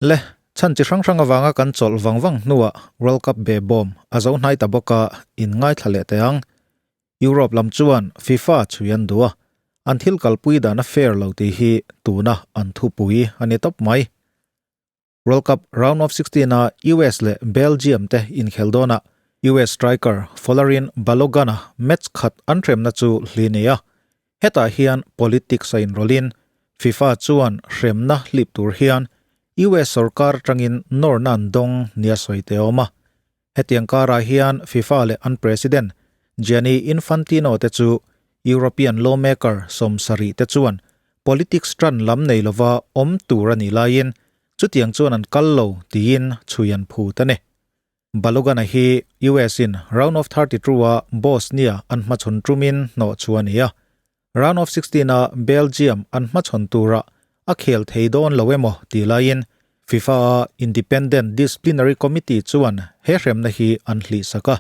Le, chhan chi hrang hrang avanga kan chawlh vang vang hnuah World Cup behbawm a zo hnai ta bawk a, in ngaithla leh teh ang. Europe lam chuan FIFA chhui an duh a, an thil kalpui dan a fair lo tih hi tuna an thupui a ni tawp mai. World Cup round of 16 a US leh Belgium te inkhel dawnah US striker Folarin Balogun-a match khat an hremna chu hli nei a, Hetah hian politics a inrawlhin FIFA chuan hremna hlip tur hian US sorkar atangin nawrna an dawng nia sawi te a awm a. Hetiang karah hian FIFA leh an President Gianni Infantino te chu European lawmaker 70 te chuan politics tan lam nei lova awm tur a nih laiin chutiang chuan an kal lo tiin chhui an phut a ni. Balogun-a hi US in round of 32 a Bosnia an hmachhawn tumin hnawh chu a ni a. Round of 16 a Belgium an hmachhawn turah a khel thei dawn lo emaw tih laiin FIFA a Independent Disciplinary Committee chuan he hremna hi an hlihsak a.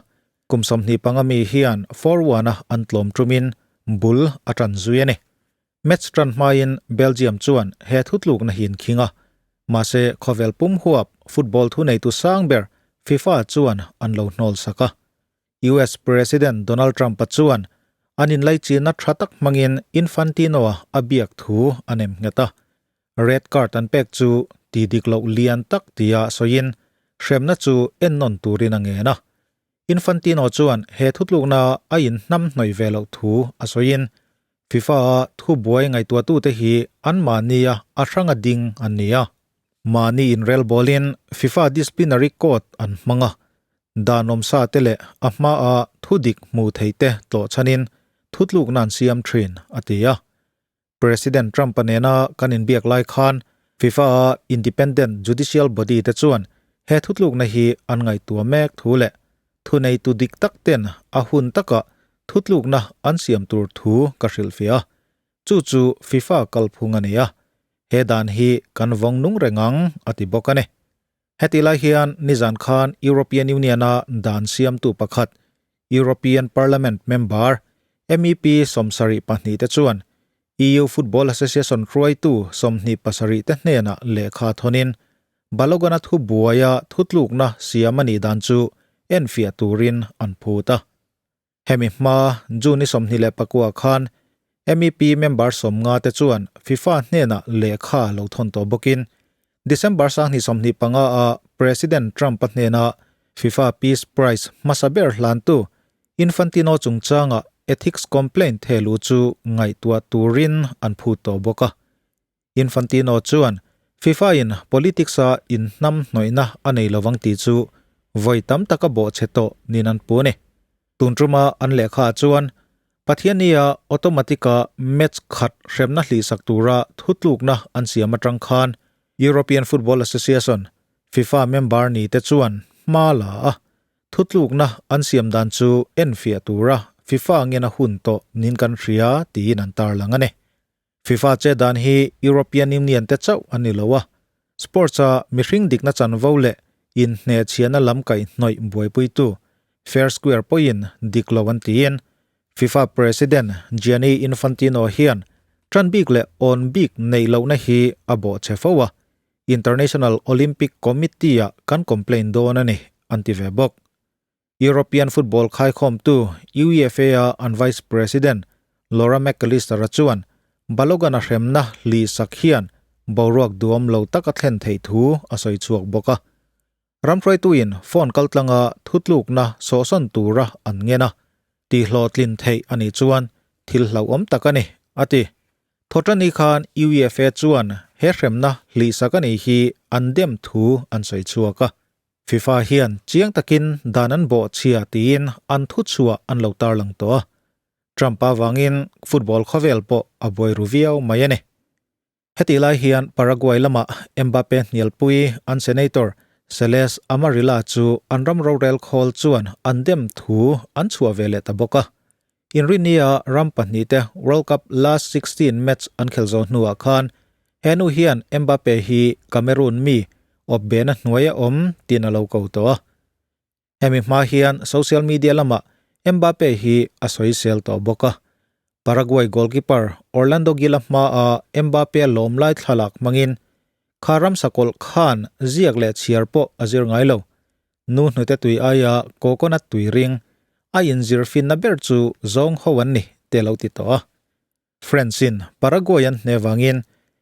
Kum 25 mi hian 4-1 a an tlawm tumin bul a tan zui a ni. Match tan hmain Belgium chuan he thutlukna hi an khing a, mahse khawvel pum huap football thuneitu sang ber FIFA chuan an lo hnawl sak a. US President Donald Trump-a chuan an inlaichinna tha tak hmangin Infantino-a a biak thu a nem nghet a. Red card an pek chu ti dik loh lian tak tia sawiin hremna chu ennawn turin a ngen a. Infantino chuan he thutlukna a inhnam hnawih ve loh thu a sawiin FIFA-a thubuai ngaihtuahtute hi anmahnia a hranga ding an ni a. Mahni inrel bawlin FIFA Disciplinary Code an hmang a, dan awmsa te leh a hmaa thudik hmu theite tlawhchhanin thutlukna an siam thin, a ti a. President Trump-a nena kan inbiak lai khan FIFA-a independent judicial body te chuan he thutlukna hi an ngaihtuah mek thu leh thuneitu dik tak ten a hun taka thutlukna an siam tur thu ka hrilhfiah a. Chu chu FIFA kalphung a ni a, he dan hi kan vawng nung reng ang, a ti bawk a ni. Heti lai hian nizan khan European Union-a dan siamtu pakhat, European Parliament member, MEP 72 te chuan EU Football Association hruaitu 27 te hnenah lehkha thawnin Balogun-a thubuaia thutlukna siam a nih dan chu enfiah turin an phut a. Hemi hma June 29 khan MEP member 50 te chuan FIFA hnenah lehkha lo thawn tawh bawkin December 2025 a President Trump-a hnena FIFA Peace Prize hmasa ber hlantu Infantino chungchanga ethics complaint thehluh chu ngaihtuah turin an phut tawh bawk a. Infantino chuan FIFA in politics a inhnam hnawihna a nei lovang tih chu vawi tam taka bawhchhe tawh niin an pu a ni. Tun tuma an lehkhaah chuan Pathiannia automatic-a match khat hremna hlihsak tura thutlukna an siam atang khan European Football Association, FIFA member ni te chuan hma la a, thutlukna an siam dan chu enfiah tura FIFA ngena hun tawh niin kan hria tiin an tarlang a ni. FIFA che dan hi European Union te chauh an ni lo a, sports-a mihring dikna chanvo leh inhnehchhiahna lam kaihhnawih buaipuitu Fair Square pawhin dik lo an tiin FIFA President Gianni Infantino hian tan bik leh awn bik neih lohna hi a bawhchhe fo a, International Olympic Committee-ah kan complain dawn a ni, an ti ve bawk. European football khaikhawmtu UEFA-a an vice president Laura McAllister-a chuan Balogun-a hremna hlihsak hian boruak duhawm lo tak a thlen theih thu a sawi chhuak bawk a. Ramhruaituin phone kaltlanga thutlukna sawhsawn tura an ngen a, tihhlawhtlin theih a nih chuan thil hlauhawm tak a ni, a ti. Thawṭani khan UEFA chuan he hremna hlihsak a nih hi an dem thu an sawi chhuak a. FIFA hian chiang takin dan an bawh chhia tiin an thuchhuah an lo tarlang tawh a. Trump avangin football khawvel pawh a buai ru viau mai a ni. Hetih lai hian Paraguay lamah Mbappe hnialpui an senator Celeste Amarilla chu an ram rorel khawl chuan an dem thu an chhuah ve leh ta bawk a. Inrinnia ram pahnihte World Cup last 16 match an khel zawh hnuah khan he nu hian Mbappe hi Cameroon mi awpbehna hnuaia awm tiin a lo ko tawh a. Hemi hma hian social media lamah Mbappe hi a sawisel tawh bawk a. Paraguay goalkeeper Orlando Gil-a hmaa Mbappe lawm lai thlalak hmangin. Kha ramsa kawlh khan ziak leh chhiar pawh a zir ngai lo. Nu hnute tui aia coconut tui ring a inzir finna ber chu zawng ho an ni te lo ti tawh a. France in Paraguay an hne vangin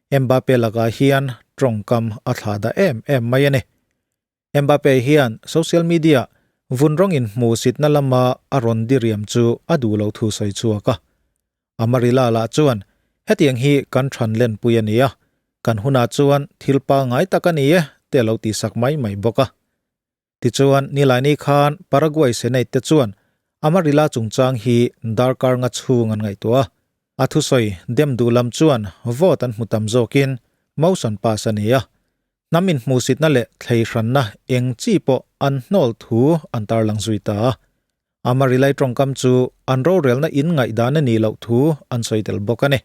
Mbappe lakah hian tawngkam a thlah dah em em mai a ni. Mbappe hian social media vun rawng inhmuh sitna lama a rawn diriam chu a duh lo thu sawi chhuak a. Amarilla lah chuan hetiang hi kan than lenpui a ni a, kan hunah chuan thil pangngai tak a ni e te a lo tihsak mai mai bawk a. Tichuan, Nilaini khan Paraguay Senate te chuan Amarilla chungchang hi darkar nga chhung an ngaihtuah a. A thusawi dem duh lam chuan vote an hmu tam zawkin motion pass a ni a. Hnam inhmuhsitna leh thlei hranna eng chi pawh an hnawl thu an tarlang zui ta a. Amarilai tawngkam chu an rorelna in ngaihdan a nih loh thu an sawi tel bawk a ni.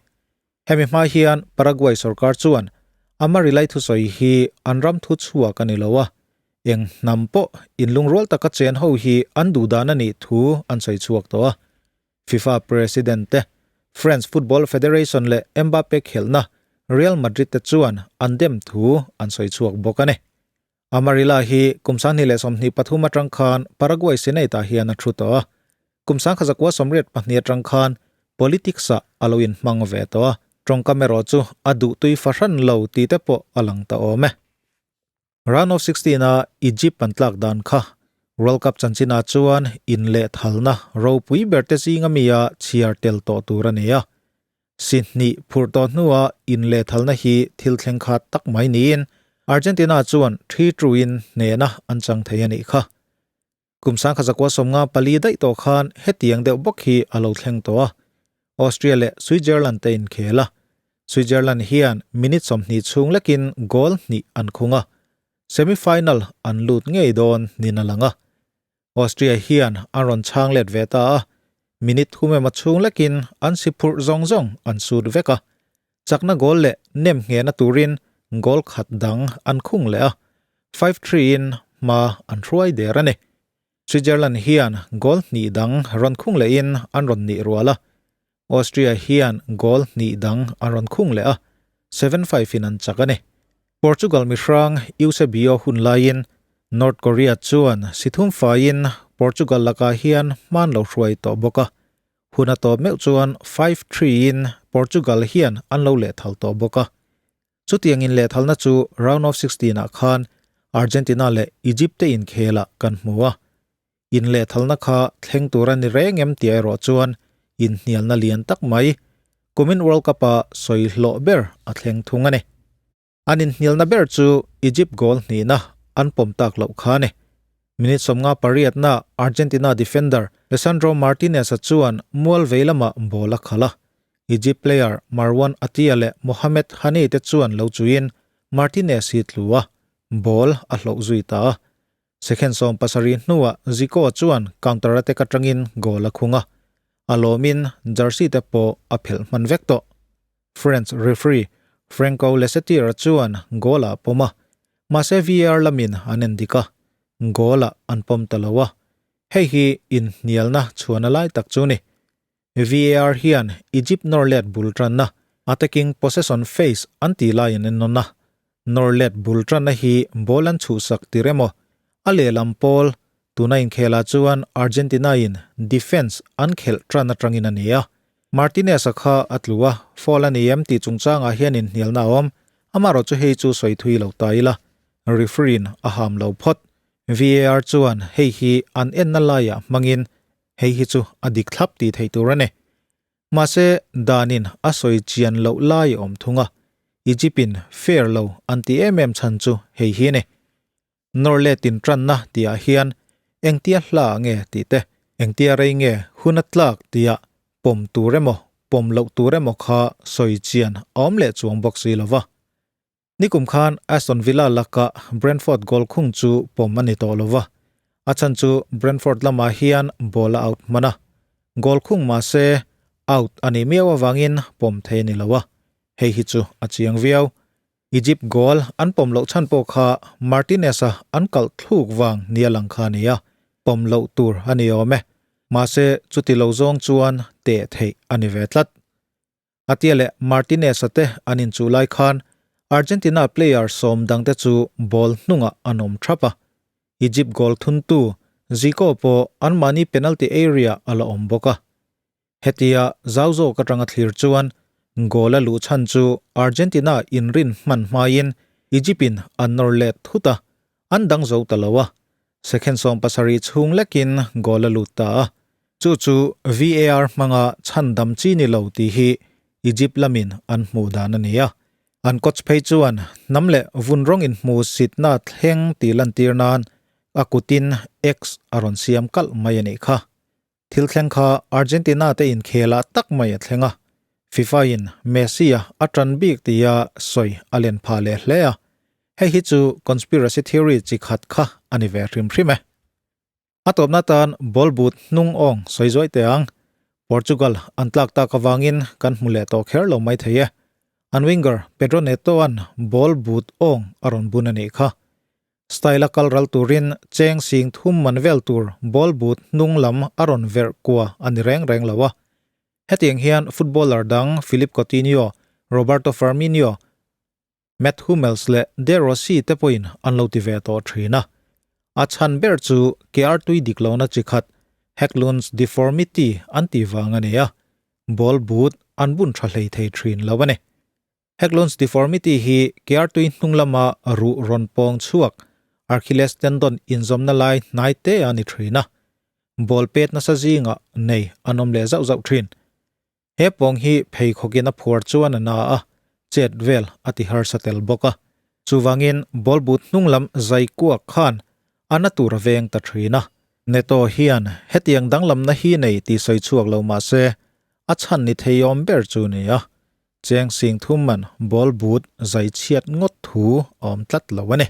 Hemi hma hian Paraguay sorkar chuan Amarilai thusawi hi an ram thu chhuak a ni lo a, eng hnam pawh inlungrual taka chen ho hi an duhdan a nih thu an sawi chhuak tawh a. FIFA President te, France Football Federation leh Mbappe khelhna Real Madrid te chuan an dem thu an sawi chhuak bawk a ni. Amarilla hi kum 2023 atang khan Paraguay Senate ah hian a thu tawh a, kum 1982 atang khan politics ah a lo inhmang ve tawh a, tawngkam erawh chu a duhtui fahran lo tih te pawh a lang ta awm e. Round of 16 a Egypt an tlak dan kha World Cup chanchinah chuan inlehthalna ropui ber te zinga mi a chhiar tel tawh tur a ni a. Si hnih phurh tawh hnua inlehthalna hi thil thleng khat tak mai niin Argentina chuan thi truin hnehna an chang thei a nih kha. Kum 1954 daih tawh khan hetiang deuh bawk hi a lo thleng tawh a. Austria leh Switzerland te inkhel a. Switzerland hian minute 20 chhung lekin goal hnih an khung a. Semi-final an lut ngei dawn nin a lang a. Austria hian an rawn chhang let ve ta a, minute thum emaw chhung lekin an si phurh zawng zawng an sut vek a. Chakna goal leh nem nghehna turin goal khat dang an khung leh a, 5-3 in hma an hruai der a ni. Switzerland hian goal hnih dang rawn khung lehin an rawn nih rual a, Austria hian goal hnih dang an rawn khung leh a, 7-5 in an chak a ni. Portugal mihrang Eusebio hun laiin North Korea chuan si thum faiin Portugal lakah hian hman lo hruai tawh bawk a, Hun a tawp meuh chuan 5-3 in Portugal hian an lo lehthal tawh bawk a. Chutiang inlehthalna chu round of 16 ah khan Argentina leh Egypt te inkhelah kan hmu a. Inlehthalna kha thleng tur a ni reng em tih erawh chuan inhnialna lian tak mai kumin World Cup ah sawi hlawh ber a thleng thung a ni. An inhnialna ber chu Egypt goal hnihna an pawm tak loh kha a ni. Minute 58 na Argentina defender Lisandro Martinez-a chuan mual vei lamah ball a khalh a. Egypt player Marwan Attia leh Mohamed Hani te chuan lo chuiin Martinez hi tlu a, ball a hloh zui ta a. Second 70 hnuah Zico chuan counter attack atangin goal a khung a, a lawmin jersey te pawh a phelh hman vek tawh. French referee Franco Lesettier chuan goal a pawm a, mahse VAR lamin an en dik a, goal ah an pawm ta lo a, hei hi inhnialna chhuahna lai tak chu ni. VAR hian Egypt nawr let bul tanna, attacking possession phase an tih lai an ennawn a, nawr let bul tanna hi ball an chhuhsak tir emaw, a lehlam pawl tuna inkhelah chuan Argentina in defence an khelh tan atangin a ni a. Martinez-a kha a tlu a, foul a ni em tih chungchangah hian inhnialna a awm, amaherawh chu hei chu sawi thui lo ta ila, referee-in a ham lo phawt. VAR chuan hei hi an enna laiah hmangin hei hi chu a dik thlap tih theih tur a ni. Mahse, danin a sawi chian loh lai a awm thung a, Egypt-in fair lo an ti em em chhan chu hei hi a ni. Nawr let intranna tihah hian engtia hla nge tih te, engtia rei nge hun a tlak tihah pawm tur emaw pawm loh tur emaw kha sawi chian a awm leh chuang bawk si lo va. Nikum khan Aston Villa lakah Brentford goal khung chu pawm a ni tawh lo va, a chhan chu Brentford lamah hian ball a out hman a, goal khung mah se out a nih miau avangin pawm thei a ni lo a, hei hi chu a chiang viau. Egypt goal an pawm loh chhan pawh kha Martinez-a an kalh thluk vang nia lang kha a ni a, pawm loh tur a ni awm e. Mahse chuti lo zawng chuan teh theih a ni ve tlat. Atia leh Martinez-a te an inchuh lai khan. Argentina player sawm dangte chu ball hnungah an awm thap a. Egypt goal thuntu Zico pawh anmahni penalty area a la awm bawk a. Hetia zau zawk atanga thlir chuan goal a luh chhan chu Argentina inrin hman hmain Egypt in an nawr let thut a, an dang zo ta lo a. Second 70 chhung lekin goal a lut ta a. Chu chu VAR hmanga chhandam chi ni lo tih hi Egypt lamin an hmuh dan a ni a. An coach phei chuan hnam leh vun rawng inhmu sitna thleng tih lantir nan a kutin X a rawn siam kalh mai a nih kha. Thil thleng kha Argentina te inkhelah tak mai a thleng a, FIFA in Messi a a tan bik tia sawi a len phah leh hle a, hei hi chu conspiracy theory chi khat kha a ni ve hrim hrim e. A tawpna tan ball but hnung awng sawi zuai teh ang. Portugal an tlak tak avangin kan hmu leh tawh kher lo mai thei e. An winger Pedro Neto-a'n ball but awng a rawn bun a nih kha. Style a kal ral turin cheng sing thum man vel tur ball but hnung lam a rawn verh kua a ni reng reng lo a. Hetiang hian footballer dang Philippe Coutinho, Roberto Firmino, Matt Hummels leh De Rossi te pawhin an lo ti ve tawh thin a. A chhan ber chu ke artui dik lohna chi khat Haglund's deformity an tih vang a ni a, ball but an bun tha hlei thei thin lo a ni. Haglund's deformity hi ke artui hnung lama ruh rawn pawng chhuak Achilles tendon inzawmna lai hnai te a ni thin a, ball pet nasa zingah nei an awm leh zauh zauh thin. He pawng hi pheikhawkin a phuar chuan a na a, chet vel a ti harsa tel bawk a. Chuvangin ball but hnung lam zai kuak khan a na tur a veng ta thin a. Neto hian hetiang danglamna hi nei tih sawi chhuak lo mah se, a chhan ni theiawm ber chu ni a. Cheng sing thum man ball but zai chhiat ngawt thu a awm tlat lo a ni.